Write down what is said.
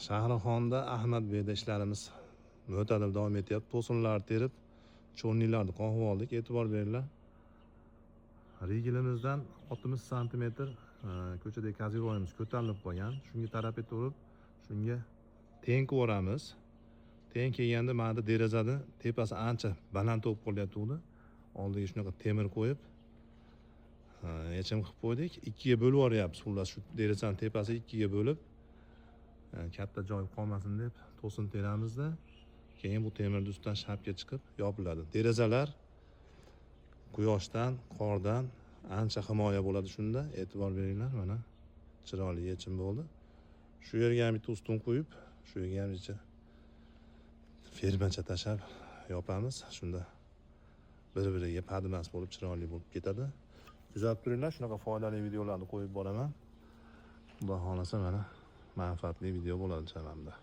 Shahrixonda Ahmadbekda ishlarimiz mo'tadil davom etyapti. To'sinlar terib, cho'nnilarni qoqib oldik. E'tibor beringlar. Rigilimizdan 60 santimetr ko'chadagi koziroyimiz ko'tarilib qolgan. Shunga taraf turib, shunga teng ko'ramiz. Teng kelganda mana bu derazani tepasi ancha baland bo'lib qolyapti. Oldiga shunaqa temir qo'yib, yechim qilib qo'ydik. Ikkiga bo'lib yuboryapmiz, xullas shu derazani tepasi ikkiga bo'lib, katta joy qolmasin deb to'sin teramizda, keyin bu temirni ustidan shapka chiqib yopiladi. Derazalar quyoshdan, qordan ancha himoya bo'ladi shunda. E'tibor beringlar, mana chiroyli yechim bo'ldi. Shu yerga ham bitta ustun qo'yib, shu yerga ham bitta fermacha tashlab yopamiz. Shunda bir-biriga padimas bo'lib, chiroyli bo'lib ketadi. Kuzatib turinglar, shunaqa foydali videolarni qo'yib boraman. Xudo xohlasa mana manfaatli video bo'ladi chamamda.